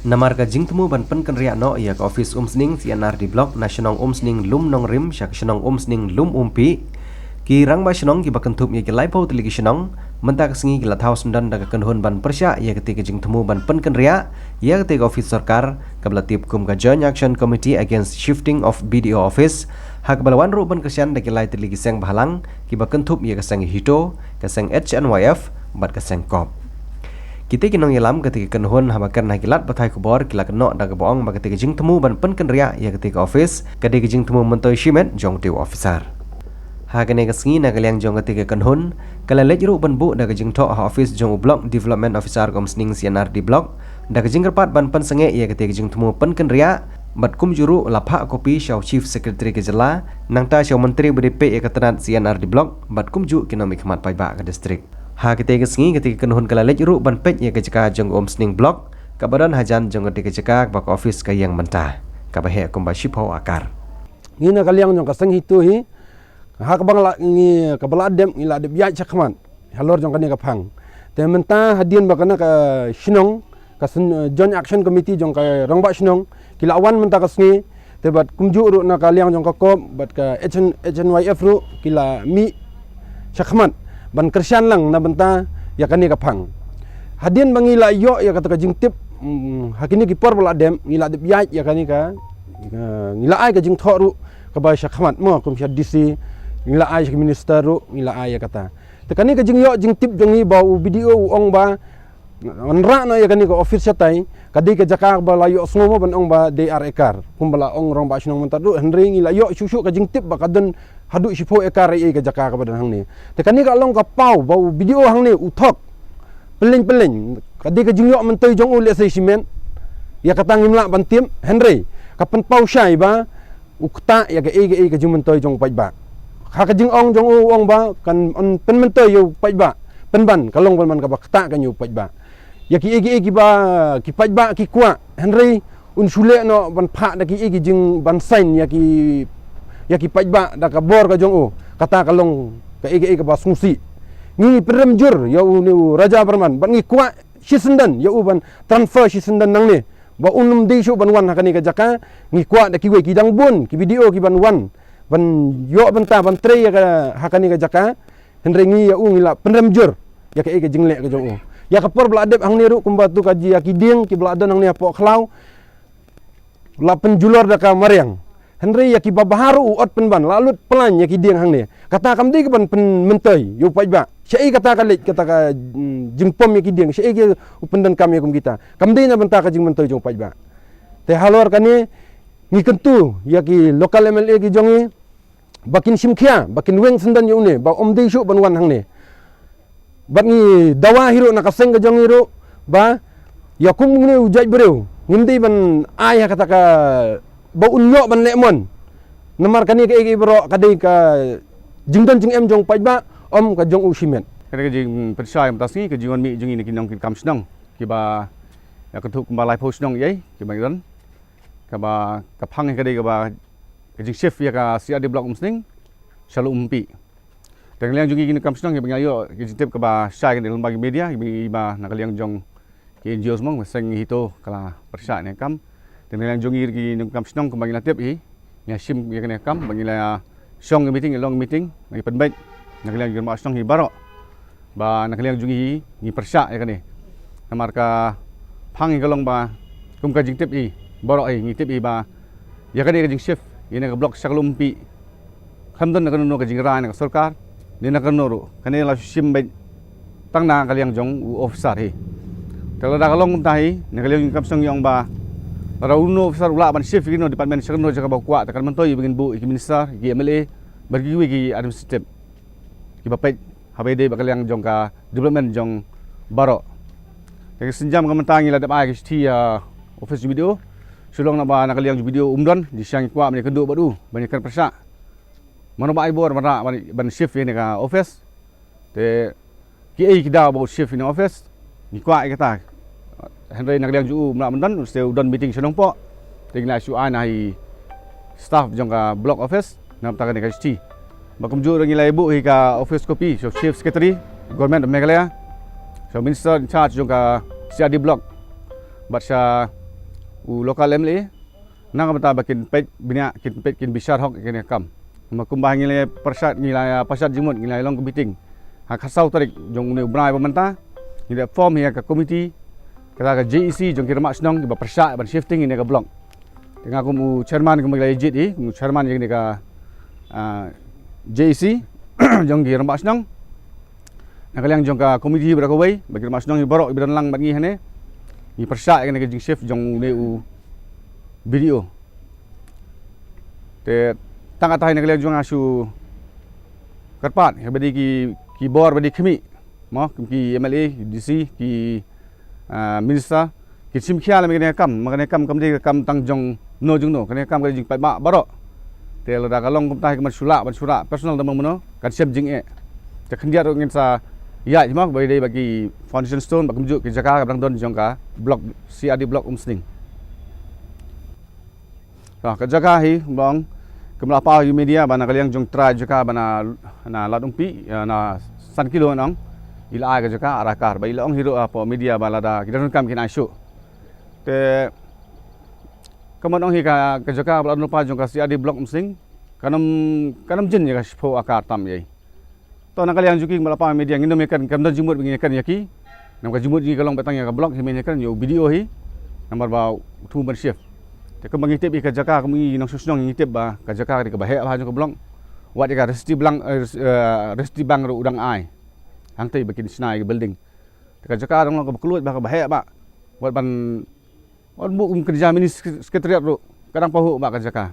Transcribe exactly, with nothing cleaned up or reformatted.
Namar ka jingthmu ban pynkynriah noh ïa ka office Umsning C and RD Block na shnong Umsning Lum Nongrim sha ka shnong Umsning Lum Umpi, ki rangbah shnong kiba kynthup ïa ki laiphew tylli ki shnong mynta ka sngi ki la thaw syndon da ka kynhun ban pyrshah ïa katei ka jingthmu ban pynkynriah ïa katei ka office sorkar kaba la tip kum ka Joint Action Committee Against Shifting of BDO Office, ha kaba la wan ruh ban kyrshan da ki lai tylli ki seng bhalang kiba kynthup ïa ka seng HITO, ka seng HNYF bad ka seng COP. Kitei ki nongïalam katei ka kynhun haba kren ha ki lad pathai khubor ki la kynnoh da kaba ong ba katei ka jingthmu ban pynkynriah ïa katei ka office ka dei ka jingthmu myntoi shimet jong utei u officer. Ha kane ka sngi na ka liang jong katei ka kynhun ka la leit ruh ban buh da ka jingthoh ha office jong u Block Development Officer ka Umsning C and RD Block da ka jingkyrpad ban pynsangeh ïa katei ka jingthmu pynkynriah bad kumjuh ruh la phah kopi sha u Chief Secretary ka jylla, nangta sha u Myntri ba dei peit ïa ka tnat C and RD Block bad kumjuh ki nongmihkhmat paidbah ka district. Ha katei ka sngi katei ka kynhun ka la leit ruh ban peit ïa ka jaka jong ka Umsning Block kaba don hajan jong katei ka jaka kaba ka office ka ïeng mynta, kaba heh kumba shiphew akar. Ngi na ka liang jong ka seng HITO hi, ha kaba nga la ngi kaba la dep ngi la dep ïaid shakhmat halor jong kane ka phang. Te mynta hadien ba kane ka shnong ka syn-, Joint Action Committee jong ka rangbah shnong ki la wan mynta ka sngi, te bad kumjuh ruh na ka liang jong ka COP bad ka HN, HNYF ruh ki la mih shakhmat ban kyrshan lang na bynta ïa kane ka phang. Hadien ba ngi la ïoh ïa kata ka jingtip, mm, ha kine ki por ba la dep ngi la dep ïaid ïa kane ka, eh, ngi la ai ka jingthoh ruh kaba shakhmat mo kum sha DC, ngi la ai sha ki minister ruh, ngi la ai ïa kata. Te kane ka jingïoh jingtip jong ngi ba u BDO u ong ba ngan rah noh ïa kane ka office shatai, ka dei ka jaka ba la ïohsngew mo ban ong ba dei ar ekar kumba la ong rangbah shnong mynta ruh, hynrei ngi la ïoh shuh shuh ka jingtip ba ka don haduh shiphew ekar ïa ka jaka kaba don hangne. Te kane ka long ka paw ba u BDO hangne u thok. Pylleng pylleng ka dei ka jingïoh myntoi jong u lehse shimet ïa kata ngim lah ban tip, hynrei ka pynpaw shai ba u ktah ïa kaei kaei ka jingmyntoi jong u paidbah. Ha ka jingong jong u, u ong ba kan pynmyntoi ïa u paidbah, pynban ka long ban man kaba ktah ka ïa u paidbah. Ïa kiei kiei kiba ki paidbah ki kwah, hynrei un shu leh noh ban phah da kiei ki jing ban sign ïa ki, ïa ki paidbah da ka bor ka jong u. Kata ka long kaei kaei kaba sngewsih. Ngi pynrem jur ïa une u Raja Barman bad ngi kwah shisyndon ïa u ban transfer shisyndon nangne ba un ym dei shuh ban wan ha kane ka jaka. Ngi kwah da kiwei ki dang bun ki BDO ki ban wan ban ïoh bynta ban trei ïa ka ha kane ka jaka. Hynrei ngi ïa u ngi la pynrem jur ïa kaei ka jingleh ka jong u. Ïa ka por ba la dep hangne ruh kumba tu ka jia ki dieng kiba la don hangne hapoh khlaw la pynjulor da ka mariang. Hynrei ïa kiba bha ruh u ot pynban la lut plan ïa ki dieng hangne. Kata kam dei ka ban pynmyntoi ïa u paidbah. Shaei kata ka leit kata ka, mm, jingpom ïa ki dieng, shaei ki u pyndonkam ïa kum kita. Kam dei na bynta ka jingmyntoi jong u paidbah. Te halor kane ngi kyntu ïa ki local MLA ki jong ngi ba kin shim khia, ba kin weng syndon ïa une ba ym dei shuh ban wan hangne. Bad ngi dawa hi ruh na ka seng ka jong ngi ruh ba ïa kum une u jait briew ngim dei ban ai ha kata ka ba un ïoh ban leh mon. Namar kane kaei kaei baroh ka dei ka jingdon jingem jong u paidbah, ym ka jong u shimet. Kane ka jingpynshai mynta sngi ka jingwan mih jong ngi na ki nongkit kam shnong kiba ïa ka thup kumba laiphew shnong ïa kiba ngi don. Kaba ka phang ka dei kaba ka jingshift ïa ka C R D Block Umsning sha Lum Umpi. Te na ka liang jong ngi ki nongkam shnong kiba ngi la ïoh ki jingtip kaba shai kane lyngba ki media kiba ngi ba na ka liang jong ki NGOs mo, ba seng HITO ka la pyrshah ne kam. Te na ka liang jong ngi ki nongkam shnong kumba ngi la tip hi, ngi la shim ïa kane kam ba ngi la shong meeting, long meeting, ngi pynbeit na ka liang jong ki nongkam shnong hi baroh. Ba na ka liang jong ngi hi ngi pyrshah ïa kane. Namar ka phang hi ka long ba kum ka jingtip hi baroh hi ngi tip hi ba ïa kane ka jingshift ïa kane ka block sha ka Lum Umpi khlem don na kano kano ka jingrai na ka sorkar ne na kano ruh, kane la shim beit tang na ka liang jong u officer hi. Te lada ka long kumta hi na ka liang jong ngi kam shnong ngi ong ba lada uno u officer u lah ban shift ïa kino department sha kano jaka ba u kwah te kan myntoi ba ngin buh ïa ki minister, ïa ki MLA bad kiwei ki administrative kiba peit haba ïadei bad ka liang jong ka development jong baroh. Te ka sienjam ka mynta ngi la dep ai ka shithi ïa office jong BDO. Shu long na ba na ka liang jong BDO um don, jingshisha ngi kwah ban ïakynduh bad u ban ïakren pyrshah mano ba ai bor ban rah ban, ban shift ïa kane ka office. Te kiei ki daw ba u shift ïa kane ka office ngi kwah ïa kata. Hynrei na ka liang jong u mla mynta u sdang u don meeting sha Nongpoh. Te ngi la shu ai na i staff jong ka block office na bynta kane ka shithi. Ba kumjuh ruh ngi la ïa buh hi ka office copy sha Chief Secretary Government of Meghalaya, sha Minister in charge jong ka C R D block bad sha u local M L A, nang ka bynta ba kin peit bniah, kin peit, kin bishar hok ïa kane ka kam. Namar kumba ngi la pyrshah, ngi la pyrshah jingmut, ngi la long ka meeting ha ka saw tarik jong une u bnai ba mynta. Ngi la form ïa ka committee, kata ka J E C jong ki rangbah shnong, kiba pyrshah ban shifting ïa kane ka block. Te nga kum u chairman, kumba ngi la ïa jied hi, kum u chairman ïa kane ka, ah, J E C jong ki rangbah shnong. Na ka liang jong ka committee baroh kawei, bad ki rangbah shnong baroh kiba don lang bad ngi hangne, ngi pyrshah ïa kane ka jingshift jong une u B D O. Te tang katei, na ka liang jong nga shu kyrpad ïa kiba dei ki, ki bor ba dei khmih, mo, kum ki M L A, D C, ki, ah, minister, kin shim khia lem ïa kane ka kam. Ma kane ka kam kam dei ka kam tang jong no jong no, kane ka kam ka dei jingpaidbah baroh. Te lada ka long kumta hi, ka man shu lah ban shu rah personal da ma mano, kan shem jingeh. Te khyndiat ruh ngin sa ïaid, mo, ba dei ba ki foundation stone, ba kumjuh ki jaka kaba dang don jong ka block, C R D block Umsning. Ah, ka jaka hi, bang, kumba la paw ïa ki media ba na ka liang jong trai jaka ba na, na Lad Umpi, ïa, na san kilo nang, i la ai ka jaka ar akar, ba i la ong hi ruh hapoh media ba lada ki dang donkam kin ai shuh. Te kumba ong hi, ka, ka jaka ba la don lypa jong ka C R D block Umsning, kan ym, kan ym jin ïa ka shiphew akar tam ei. To, na ka liang jong ki, kumba la paw ïa media, ngin ym ïakren, kam don jingmut ba ngin ïakren ïa ki. Namar ka jingmut jong ngi ka long ba tang ïa ka block hi, men ïakren ïa u B D O hi. Namar ba u thmu ban shift. Te kumba ngi tip ïa ka jaka, kumba ngi nongshong shnong ngi tip ba ka jaka ka dei kaba heh bha jong ka block. Wat ïa ka Reserve Bank, eh, res-, eh, Reserve Bank ruh u dang ai hangtei ba kin shna ïa ka building. Te ka jaka dang long kaba kylluid bha, kaba heh bha. Wat ban, wat ban buh kum ka jaka mini sec-, secretariat ruh, ka dang pahuh bha ka jaka.